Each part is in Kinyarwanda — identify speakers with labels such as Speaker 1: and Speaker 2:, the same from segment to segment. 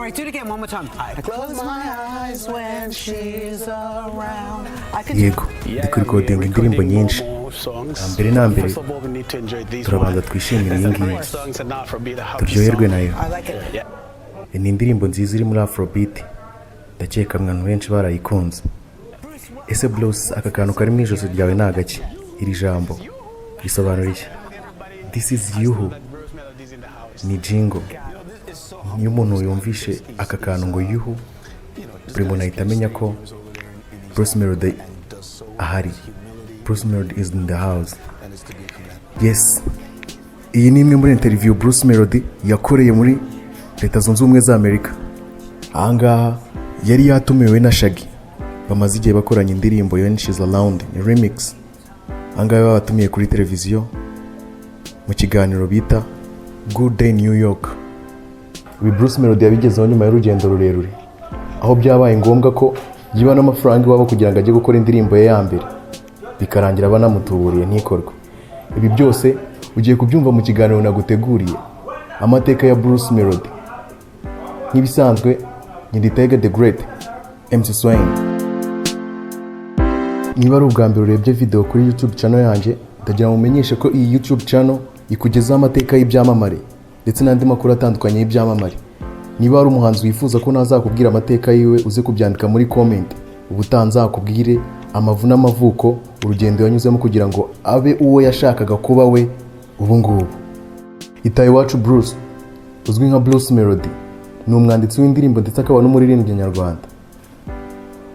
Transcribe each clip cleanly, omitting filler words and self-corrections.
Speaker 1: All right, do it again one more time. I close my eyes when she's around. I could
Speaker 2: Yego, ndi kurikodinga indirimbo nyinshi. Mbere na mbere turabanza twishimire iyi ngiyi, turyoherwe nayo.
Speaker 1: I like it.
Speaker 2: Ni indirimbo nziza iri muri Afrobeat, ndakeka abantu benshi barayikunze. Ese Bruce, aka kantu kari mu ijosi ryawe ni agaki? Iri jambo risobanura iki? "This is yuhu" ni jingle. Iyo umuntu yumvishe aka kantu ngo "yuhu", buri muntu ahita amenya ko Bruce Melody ahari. Bruce Melody is in the house. Yes, iyi ni imwe muri interview Bruce Melody yakoreye muri Leta Zunze Ubumwe za Amerika. Ahangaha yari yatumiwe na Shaggy, bamaze igihe bakoranye indirimbo "When She's Around", ni remix. Ahangaha babatumiye kuri televiziyo mu kiganiro bita Good Day New York. Ibi Bruce Melody yabigezeho nyuma y'urugendo rurerure, aho byabaye ngombwa ko yiba n'amafaranga iwabo kugira ngo ajye gukora indirimbo ye ya mbere, bikarangira banamutuburiye ntikorwe. Ibi byose ugiye kubyumva mu kiganiro naguteguriye, amateka ya Bruce Melody. Nk'ibisanzwe, ni Tiger the Great MC Swain. Niba ari ubwa mbere urebye video kuri YouTube channel yanjye, ndagira ngo umenyeshe ko iyi YouTube channel ikugezaho amateka y'ibyamamare ndetse n'andi makuru atandukanye y'ibyamamare. Niba hari umuhanzi wifuza ko nazakubwira amateka yiwe, uze kubyandika muri comment, ubutaha nzakubwire amavu n'amavuko, urugendo yanyuzemo kugira ngo abe uwo yashakaga kuba we ubu ngubu. Itahiwacu Bruce, uzwi nka Bruce Melody, ni umwanditsi w'indirimbo ndetse akaba n'umuririmbyi nyarwanda.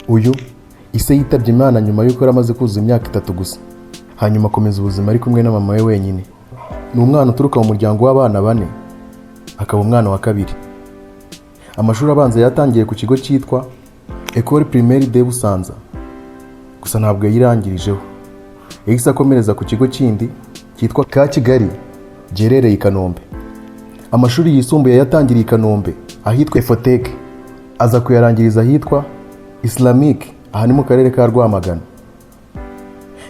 Speaker 2: Uyu ise yitabye Imana nyuma y'uko yari amaze kuzuza imyaka 3 gusa, hanyuma akomeza ubuzima ari kumwe na mama we wenyine. Ni umwana uturuka mu muryango w'abana bane, akaba umwana wa kabiri. Amashuri abanza yatangiye ku kigo cyitwa Ecole Primaire de Busanza, gusa ntabwo yayirangirijeho. Yahise akomereza ku kigo kindi cyitwa ka Kigali giherereye i Kanombe. Amashuri yisumbuye yatangiriye i Kanombe ahitwa Efoteke, aza kuyarangiriza ahitwa Islamic, aha ni mu karere ka Rwamagana.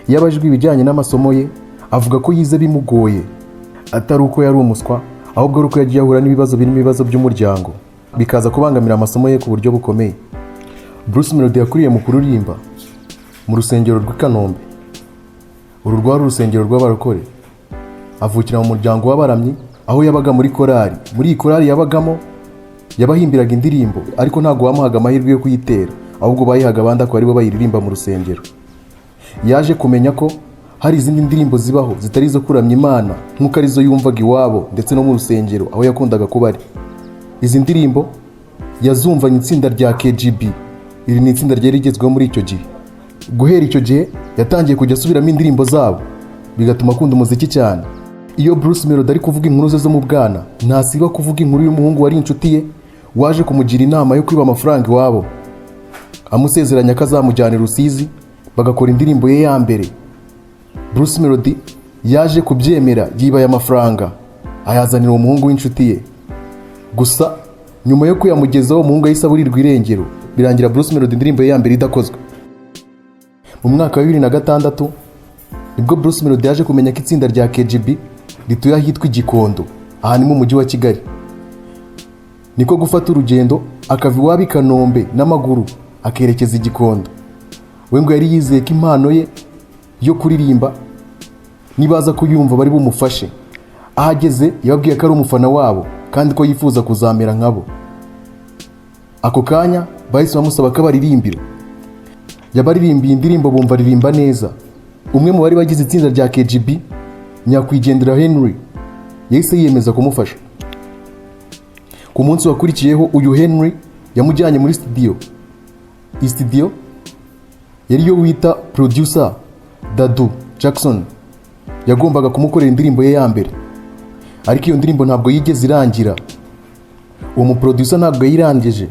Speaker 2: Iyo abajijwe ibijyanye n'amasomo ye, avuga ko yize bimugoye, atari uko yari umuswa, ahubwo ari uko yagiye ahura n'ibibazo birimo ibibazo by'umuryango, bikaza kubangamira amasomo ye ku buryo bukomeye. Bruce Melody yakuriye mu kuririmba mu rusengero rw'i Kanombe. Uru rwari urusengero rw'abarokore. Avukira mu muryango w'abaramyi, aho yabaga muri korali. Muri iyi korali yabagamo yabahimbiraga indirimbo, ariko ntabwo bamuhaga amahirwe yo kuyitera, ahubwo bayihaga abandi akaba aribo bayiririmba mu rusengero. Yaje kumenya ko hari izindi ndirimbo zibaho zitari izo kuramya Imana nk'uko arizo yumvaga iwabo ndetse no mu rusengero aho yakundaga kuba ari. Izi ndirimbo yazumvanye itsinda rya KGB. Iri ni itsinda ryari rigezweho muri icyo gihe. Guhera icyo gihe yatangiye kujya asubiramo indirimbo zabo, bigatuma akunda umuziki cyane. Iyo Bruce Melody ari kuvuga inkuru ze zo mu bwana, ntasiba kuvuga inkuru y'umuhungu wari inshuti ye waje kumugira inama yo kwiba amafaranga iwabo, amusezeranya ko azamujyana i Rusizi bagakora indirimbo ye ya mbere. Bruce Melody yaje kubyemera, yiba aya mafaranga, ayazanira uwo muhungu w'inshuti ye. Gusa nyuma yo kuyamugezaho, umuhungu yahise aburirwa irengero, birangira Bruce Melody indirimbo ye ya mbere idakozwe. Mu mwaka wa 2006 nibwo Bruce Melody yaje kumenya ko itsinda rya KGB rituye ahitwa i Gikondo, aha ni mu mujyi wa Kigali. Niko gufata urugendo akava iwabo i Kanombe n'amaguru, akerekeza i Gikondo. We ngo yari yizeye ko impano ye yo kuririmba nibaza kuyumva bari bumufashe. Aho ageze yababwiye ko ari umufana wabo kandi ko yifuza kuzamera nkabo. Ako kanya bahise bamusaba ko abaririmbira. Yabaririmbiye indirimbo, bumva aririmba neza. Umwe mu bari bagize itsinda rya KGB, nyakwigendera Henry, yahise yiyemeza kumufasha. Ku munsi wakurikiyeho, uyu Henry yamujyanye muri studio. Iyi studio yari yo wita producer Dadu Jackson, yagombaga kumukorera indirimbo ye ya mbere, ariko iyo ndirimbo ntabwo yigeze irangira. Uwo muproducer ntabwo yayirangije,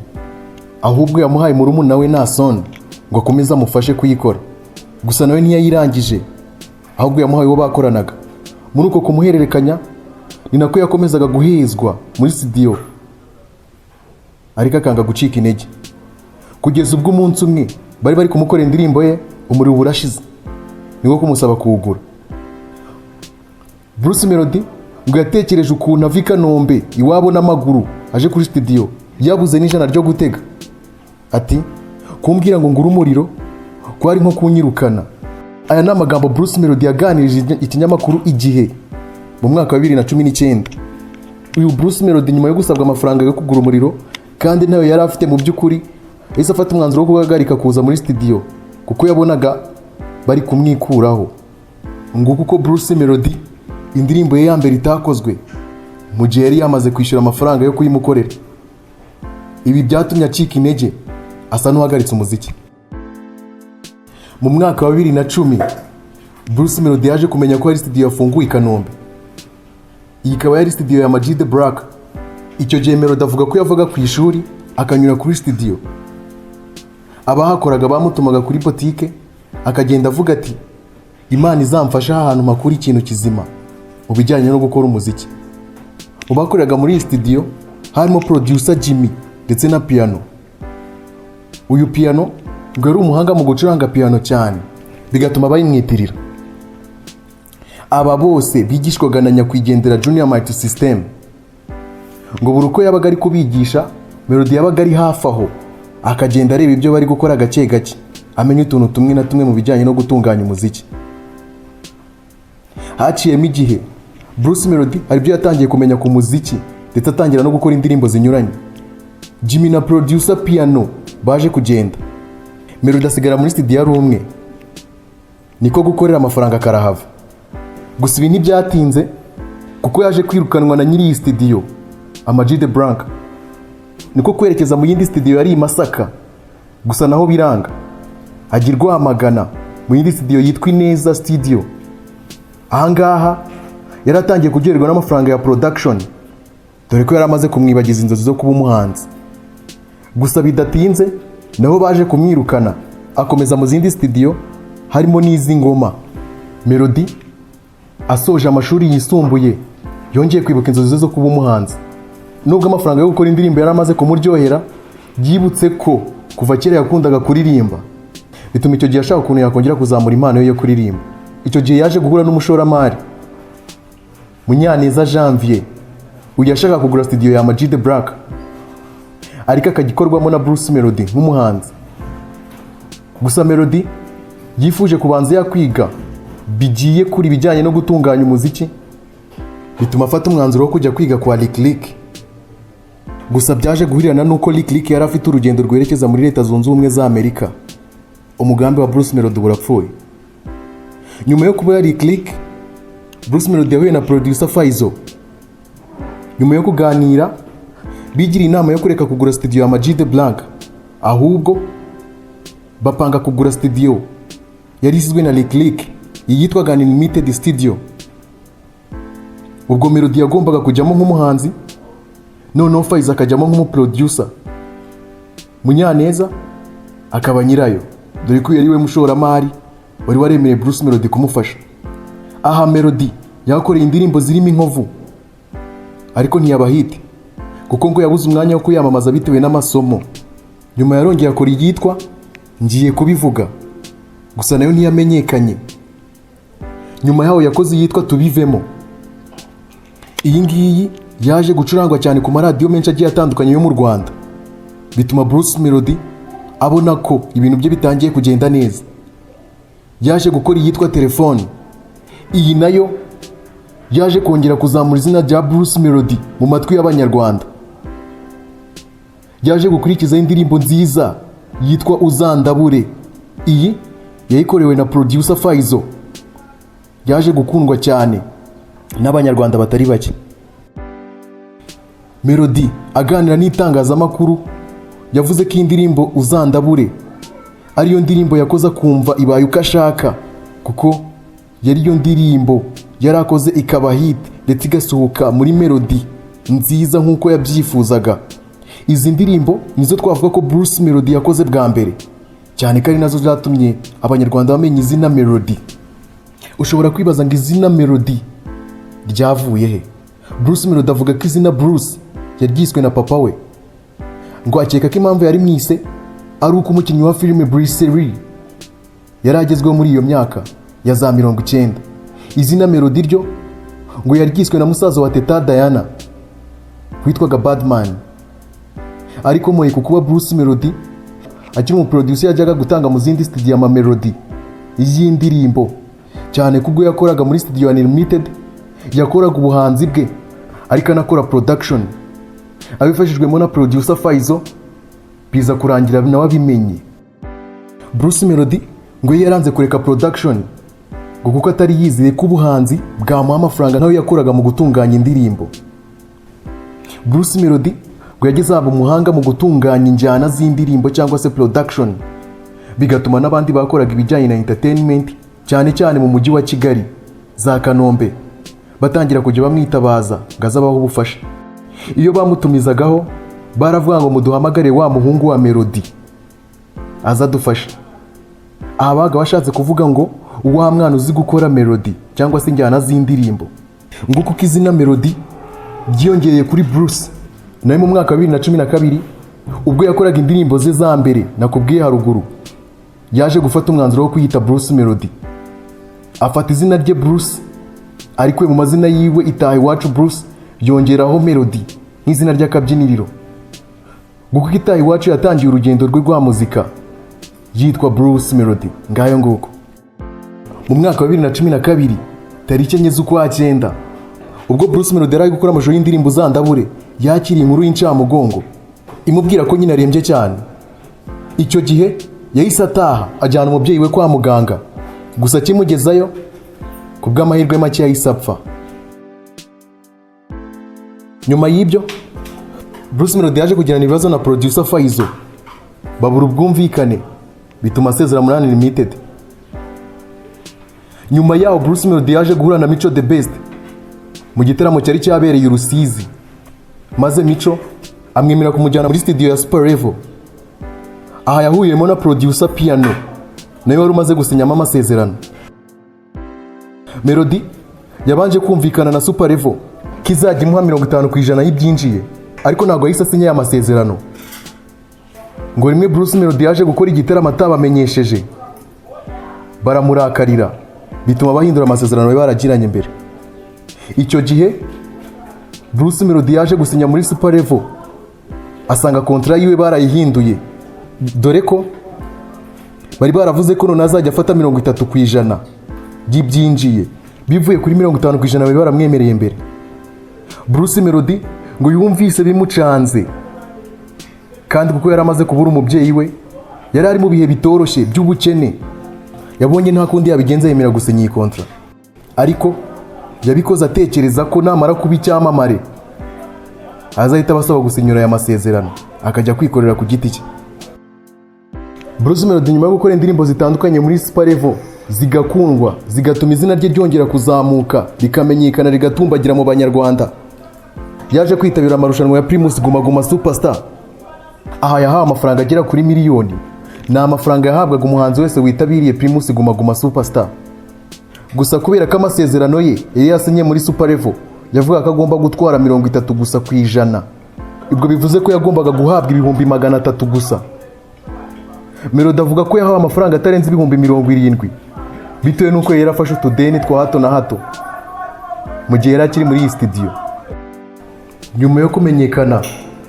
Speaker 2: ahubwo yamuhaye murumuna we Nason ngo akomeze amufashe kuyikora. Gusa nawe ntiyayirangije, ahubwo yamuhaye uwo bakoranaga. Muri uko kumuhererekanya ni nako yakomezaga guhezwa muri studio, ariko akanga gucika intege, kugeza ubwo umunsi umwe bari bari kumukorera indirimbo ye, umuriro urashize, niko kumusaba kuwugura. Bruce Melody ngo yatekereje ukuntu ava i Kanombe iwabo n'amaguru aje kuri studio. Yabuze n'ijana ryo gutega. Ati: "Kumbwira ngo ngure umuriro kwari nko kunyirukana." Aya ni amagambo Bruce Melody yaganirije ikinyamakuru Igihe mu mwaka wa 2019. Uyu Bruce Melody, nyuma yo gusabwa amafaranga yo kugura umuriro kandi ntayo yari afite, mu by'ukuri yahise afata umwanzuro wo guhagarika kuza muri studio kuko yabonaga bari kumwikuraho. Nguko uko Bruce Melody indirimbo ye ya mbere itakozwe mu gihe yari yamaze kwishyura amafaranga yo kuyimukorera. Ibi byatumye acika intege, asa n'uhagaritse umuziki. Mu mwaka wa 2010, Bruce Melody yaje kumenya ko hari studio yafunguye i Kanombe. Iyi ikaba yari studio ya Amag The Black. Icyo gihe Melody avuga ko yavaga ku ishuri akanyura kuri studio. Abahakoraga bamutumaga kuri botike, akagenda avuga ati: "Imana izamfasha ahantu mpakura ikintu kizima mu bijyanye no gukora umuziki." Mu bakoreraga muri iyi studio harimo producer Jimmy ndetse na Piano. Uyu Piano ngo yari umuhanga mu gucuranga piano cyane, bigatuma bayimwitirira. Aba bose bigishwaga na nyakwigendera Junior Multi System. Ngo buri uko yabaga ari kubigisha, Melody yabaga ari hafi aho, akagenda areba ibyo bari gukora gake gake, amenya utuntu tumwe na tumwe mu bijyanye no gutunganya umuziki. Haciyemo igihe, Bruce Melody hari ibyo yatangiye kumenya ku muziki, ndetse atangira no gukora indirimbo zinyuranye. Jimmy na producer Piano baje kugenda, Melody asigara muri studio ari umwe, niko gukorera amafaranga karahava. Gusa ibi ntibyatinze kuko yaje kwirukanwa na nyiri iyi studio, Amag The Black, niko kwerekeza mu yindi studio yari i Masaka, gusa naho biranga, ajya i Rwamagana mu yindi studio yitwa Ineza Studio. Ahangaha yari atangiye kuryoherwa n'amafaranga ya production, dore ko yari amaze kumwibagiza inzozi zo kuba umuhanzi. Gusa bidatinze nabo baje kumwirukana, akomeza mu zindi studio harimo n'iz'ingoma. Melody asoje amashuri yisumbuye yongeye kwibuka inzozi ze zo kuba umuhanzi. Nubwo amafaranga yo gukora indirimbo yari amaze kumuryohera, yibutse ko kuva kera yakundaga kuririmba, bituma icyo gihe ashaka ukuntu yakongera kuzamura impano ye yo kuririmba. Icyo gihe yaje guhura n'umushoramari Munyaneza Janvier. Uyu yashakaga kugura studio ya Amag The Black, ariko akajya ikorwamo na Bruce Melody nk'umuhanzi. Gusa Melody yifuje kubanza yakwiga bigiye kuri ibijyanye no gutunganya umuziki, bituma afata umwanzuro wo kujya kwiga kwa Lick Lick. Gusa byaje guhurirana n'uko Lick Lick yari afite urugendo rwerekeza muri Leta Zunze Ubumwe za Amerika. Umugambi wa Bruce Melody urapfuye. Nyuma yo kuba Lick Lick, Bruce Melody yahuye na producer Faizo. Nyuma yo kuganira, bigiriye inama yo kureka kugura studio ya Amag The Black, ahubwo bapanga kugura studio yari isizwe na Lick Lick, iyi yitwaga Unlimited Studio. Ubwo Melody yagombaga kujyamo nk'umuhanzi, noneho Faizo akajyamo nk'umuproducer, Munyaneza akaba nyirayo, dore ko yari we mushoramari wari waremereye Bruce Melody kumufasha. Aha Melody yakoreye indirimbo zirimo Inkovu, ariko ntiyaba hit kuko ngo yabuze umwanya wo kuyamamaza bitewe n'amasomo. Nyuma yarongeye akora iyitwa Ngiye Kubivuga, gusa nayo ntiyamenyekanye. Nyuma yaho yakoze iyitwa Tubivemo. Iyi ngiyi yaje gucurangwa cyane ku maradiyo menshi agiye atandukanye yo mu Rwanda, bituma Bruce Melody abona ko ibintu bye bitangiye kugenda neza. Yaje gukora iyitwa Telefone. Iyi nayo yaje kongera kuzamura izina rya Bruce Melody mu matwi y'Abanyarwanda. Yaje gukurikizaho indirimbo nziza yitwa Uzandabure. Iyi yayikorewe na producer Faizo, yaje gukundwa cyane n'Abanyarwanda batari bake. Melody aganira n'itangazamakuru yavuze ko iyi ndirimbo Uzandabure ariyo ndirimbo yakoze akumva ibaye uko ashaka, kuko yari yo ndirimbo yari akoze ikaba hit ndetse igasohoka muri melody nziza nk'uko yabyifuzaga. Izi ndirimbo nizo twavuga ko Bruce Melody yakoze bwa mbere cyane, ko ari nazo zatumye Abanyarwanda bamenya izina Melody. Ushobora kwibaza ngo izina Melody ryavuye he? Bruce Melody avuga ko izina Bruce yaryiswe na papa we. Ngo akeka ko impamvu yari mwise ari uko umukinnyi wa filime Bruce Lee yari agezweho muri iyo myaka ya za 90. Izina Melody ryo ngo yaryiswe na musaza wa Teta Diana witwaga Badman. Ariko moye ku kuba Bruce Melody akiri umuproducer yajyaga gutanga mu zindi studio ama melody y'indirimbo, cyane kubwo yakoraga muri studio Unlimited. Yakoraga ubuhanzi bwe ariko anakora production abifashijwemo na producer Faizo, biza kurangira nawe abimenye. Bruce Melody ngo yaranze kureka production ngo kuko atari yizeye ko ubuhanzi bwamuha amafaranga nawe yakoraga mu gutunganya indirimbo. Bruce Melody ngo yageze aba umuhanga mu gutunganya injyana z'indirimbo cyangwa se production, bigatuma n'abandi bakoraga ibijyanye na entertainment, cyane cyane mu mujyi wa Kigali, za Kanombe, batangira kujya bamwitabaza ngo aze abahe ubufasha. Iyo bamutumizagaho baravuga ngo: "Muduhamagare wa muhungu wa Melody aza adufashe." Aha baga bashatse kuvuga ngo wa mwana uzi gukora melody cyangwa se injyana z'indirimbo. Ngo kuko izina Melody ryiyongereye kuri Bruce nawe mu mwaka wa 2012, ubwo yakoraga indirimbo ze za mbere nakubwiye haruguru, yaje gufata umwanzuro wo kwiyita Bruce Melody, afata izina rye Bruce ariko mu mazina yiwe Itahiwacu Bruce, yongeraho Melody nk'izina ry'akabyiniriro. Kuko Itahiwacu yatangiye urugendo rwe rwa muzika yitwa Bruce Melody. Ngayo nguko. Mu mwaka wa 2012, tariki 4 z'ukwa cyenda, ubwo Bruce Melody yari ari gukora amashusho y'indirimbo Uzandabure, yakiriye inkuru y'incamugongo imubwira ko nyine arembye cyane. Icyo gihe yahise ataha, ajyana umubyeyi we kwa muganga. Gusa akimugezayo, ku bw'amahirwe make yahise apfa. Nyuma y'ibyo, Bruce Melody yaje kugirana ibibazo na producer Faizo, babura ubwumvikane, bituma asezera muri Unlimited. Nyuma yaho, Bruce Melody yaje guhura na Mico The Best mu gitaramo cyari cyabereye i Rusizi, maze Mico amwemerera kumujyana muri studio ya Super Level. Aha yahuriyemo na producer Piano, nawe wari umaze gusinyamo amasezerano. Melody yabanje kumvikana na Super Level ko izajya imuha 50% y'ibyinjiye, ariko ntabwo yahise asinya aya masezerano. Ngo rimwe Bruce Melody yaje gukora igitaramo atabamenyesheje, baramurakarira, bituma bahindura amasezerano bari baragiranye mbere. Icyo gihe Bruce Melody yaje gusinya muri Super Level, asanga contrat yiwe barayihinduye, dore ko bari baravuze ko none azajya afata 30% by'ibyinjiye, bivuye kuri 50% bari baramwemereye mbere. Bruce Melody ngo yumvise bimucanze, kandi kuko yari amaze kubura umubyeyi we, yari ari mu bihe bitoroshye by'ubukene, yabonye nta kundi yabigenza, yemera gusinya iyi contrat. Ariko yabikoze atekereza ko namara kuba icyamamare azahita abasaba gusinyura aya masezerano, akajya kwikorera ku giti cye. Bruce Melody, nyuma yo gukora indirimbo zitandukanye muri Super Level zigakundwa, zigatuma izina rye ryongera kuzamuka, rikamenyekana, rigatumbagira mu Banyarwanda, yaje kwitabira amarushanwa ya Primus Guma Guma Superstar. Aha yahawe amafaranga agera kuri miliyoni. Ni amafaranga yahabwaga umuhanzi wese witabiriye Primus Guma Guma Superstar. Gusa kubera ko amasezerano ye yari yasinye muri Super Level yavuga ko agomba gutwara 30 gusa ku ijana, ubwo bivuze ko yagombaga guhabwa 300,000 gusa. Melody avuga ko yahawe amafaranga atarenze 70,000, bitewe n'uko yari yarafashe utudeni twa hato na hato mu gihe yari akiri muri iyi studio. Nyuma yo kumenyekana,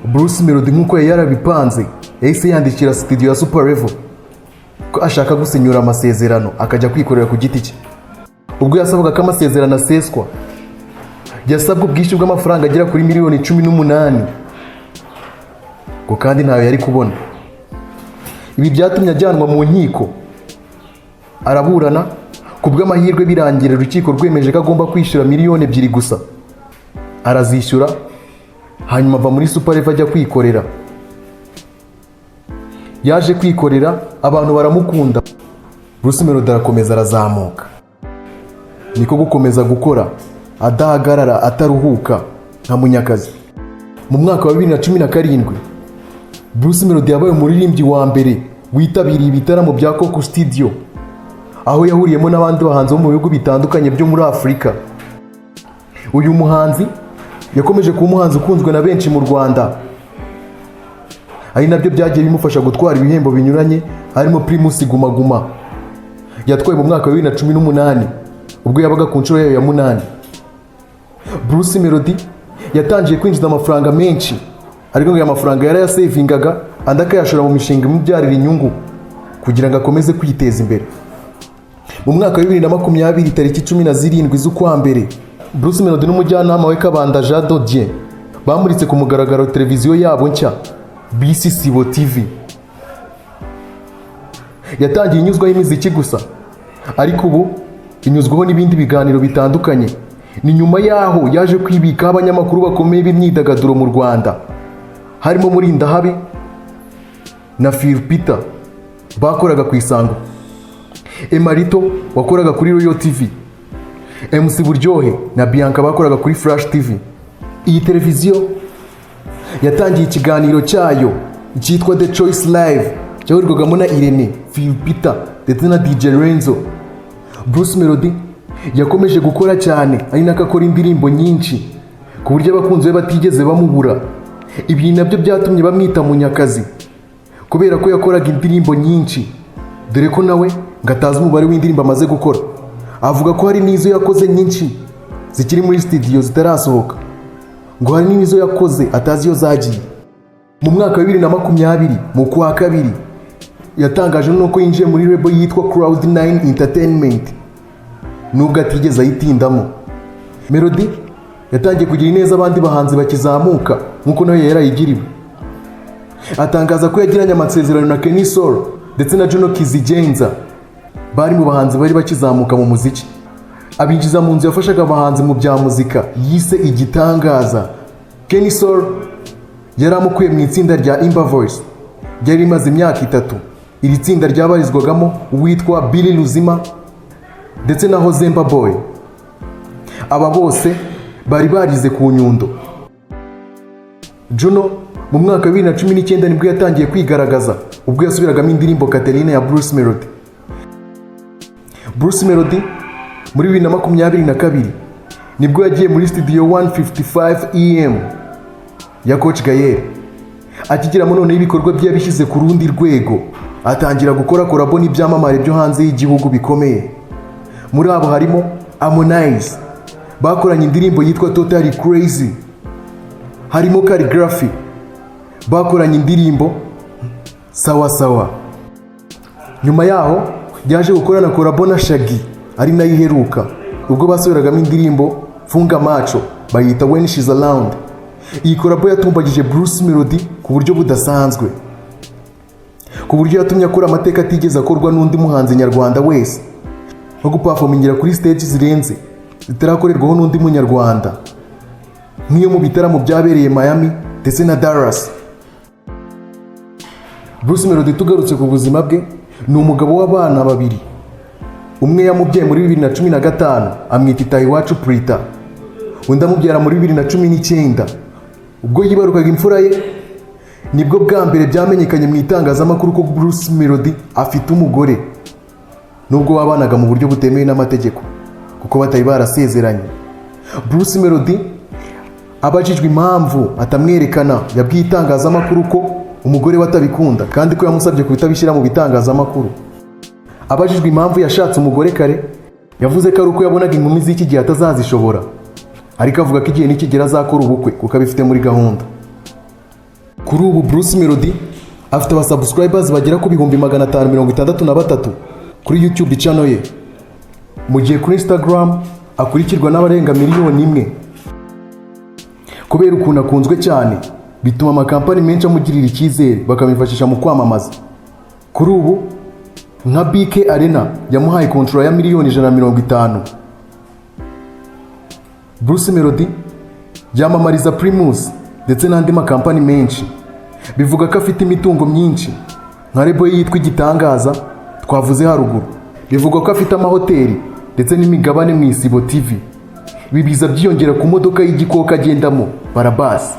Speaker 2: Bruce Melody, nk'uko yari yarabipanze, yahise yandikira studio ya Super Level ko ashaka gusinyura amasezerano, akajya kwikorera ku giti cye. Ubwo yasabaga ko amasezerano aseswa, yasabwe ubwishyu bw'amafaranga agera kuri miliyoni 18, ngo kandi ntayo yari kubona. Ibi byatumye ajyanwa mu nkiko, araburana. Ku bw'amahirwe birangira urukiko rwemeje ko agomba kwishyura miliyoni 2 gusa, arazishyura, hanyuma ava muri Super Level ajya kwikorera. Yaje kwikorera, abantu baramukunda, Bruce Melody arakomeza arazamuka, niko gukomeza gukora adahagarara, ataruhuka nka Munyakazi. Mu mwaka wa 2017, Bruce Melody yabaye umuririmbyi wa mbere witabiriye ibitaramo bya Coke Studio, aho yahuriyemo n'abandi bahanzi bo mu bihugu bitandukanye byo muri Afurika. Uyu muhanzi yakomeje kuba umuhanzi ukunzwe na benshi mu Rwanda, ari nabyo byagiye bimufasha gutwara ibihembo binyuranye, harimo Primus Guma Guma yatwaye mu mwaka wa 2018, ubwo yabaga ku nshuro yayo ya munani. Bruce Melody yatangiye kwinjiza amafaranga menshi. Ariko ngo aya mafaranga yarayasevingaga, andi akayashora mu mishinga imubyarira inyungu kugira ngo akomeze kwiteza imbere. Mu mwaka wa 2020, tariki 17 z'ukwa mbere, Bruce Melody n'umujyanama we Kabanda Jean Dodier bamuritse ku mugaragaro televiziyo yabo nshya bise Isibo TV. Yatangiye inyuzwaho imiziki gusa, ariko ubu inyuzwaho n'ibindi biganiro bitandukanye. Ni nyuma yaho yaje kwibikaho abanyamakuru bakomeye b'imyidagaduro mu Rwanda, harimo Murindahabi na Phil Peter bakoraga ku Isango, Emarito wakoraga kuri Royal TV, MC Buryohe na Bianca bakoraga kuri Flash TV. Iyi televiziyo yatangiye ikiganiro cyayo cyitwa The Choice Live, cyahurirwagamo na Irene, Phil Peter ndetse na DJ Renzo. Bruce Melody yakomeje gukora cyane, ari nako akora indirimbo nyinshi ku buryo abakunzi be batigeze bamubura. Ibi nabyo byatumye bamwita Munyakazi kubera ko yakoraga indirimbo nyinshi, dore ko nawe ngo atazi umubare w'indirimbo amaze gukora. Avuga ko hari n'izo yakoze nyinshi zikiri muri studio zitarasohoka, ngo hari n'izo yakoze atazi iyo zagiye. Mu mwaka wa 2020, mu kwa kabiri, yatangaje nuko yinjiye muri label yitwa Cloud9 Entertainment, nubwo atigeze ayitindamo. Melody yatangiye kugira ineza abandi bahanzi bakizamuka nk'uko nawe yarayigiriwe. Atangaza ko yagiranye amasezerano na Kenny Sol ndetse na Juno Kizigenza, bari mu bahanzi bari bakizamuka mu muziki, abinjiza mu nzu yafashaga abahanzi mu bya muzika yise Igitangaza. Kenny Sol yari amukuye mu itsinda rya Imba Voice ryari rimaze imyaka 3. Iri tsinda ryabarizwagamo uwitwa Billy Ruzima ndetse na Hozemba Boy. Aba bose bari barize ku Nyundo. Juno mu mwaka wa 2019 nibwo yatangiye kwigaragaza, ubwo yasubiragamo indirimbo Catherine ya Bruce Melody. Bruce Melody muri 2022 nibwo yagiye muri studio 155 EM ya Coach Gael. Akigeramo noneho, ibikorwa bye yabishyize ku rundi rwego, atangira gukora collabo n'ibyamamare byo hanze y'igihugu bikomeye. Muri abo harimo Harmonize bakoranye indirimbo yitwa Totally Crazy, harimo Khaligraph bakoranye indirimbo Sawa Sawa. Nyuma yaho yaje gukorana collabo na Shaggy, ari nayo iheruka, ubwo basubiragamo indirimbo Funga Macho bayita When She's Around. Iyi collabo yatumbagije Bruce Melody ku buryo budasanzwe, ku buryo yatumye akora amateka atigeze akorwa n'undi muhanzi nyarwanda wese, nko guperformingira kuri stage zirenze zitarakorerwaho n'undi munyarwanda, nk'iyo mu bitaramo byabereye Miami ndetse na Dallas. Bruce Melody, tugarutse ku buzima bwe, ni umugabo w'abana babiri. Umwe yamubyaye muri 2015, amwita Itahiwacu Prita, undi amubyara muri 2019. Ubwo yibarukaga imfura ye, nibwo bwa mbere byamenyekanye mu itangazamakuru ko Bruce Melody afite umugore, nubwo babanaga mu buryo butemewe n'amategeko kuko batari barasezeranye. Bruce Melody abajijwe impamvu atamwerekana, yabwiye itangazamakuru ko umugore we atabikunda kandi ko yamusabye kutabishyira mu bitangazamakuru. Abajijwe impamvu yashatse umugore kare, yavuze ko ari uko yabonaga inkumi z'iki gihe atazazishobora, ariko avuga ko igihe nikigera azakora ubukwe kuko abifite muri gahunda. Kuri ubu Bruce Melody afite abasubscribers bagera ku 563,000 kuri YouTube channel ye, mu gihe kuri Instagram akurikirwa n'abarenga 1 miliyoni. Kubera ukuntu akunzwe cyane, bituma amakampani menshi amugirira icyizere bakamwifashisha mu kwamamaza. Kuri ubu nka BK Arena yamuhaye contrat ya miliyoni 150. Bruce Melody yamamariza Primus ndetse n'andi makampani menshi. Bivuga ko afite imitungo myinshi, nka label ye yitwa Igitangaza twavuze haruguru. Bivugwa ko afite amahoteli ndetse n'imigabane mu Isibo TV. Ibi biza byiyongera ku modoka y'igikoko agendamo, Barabasi.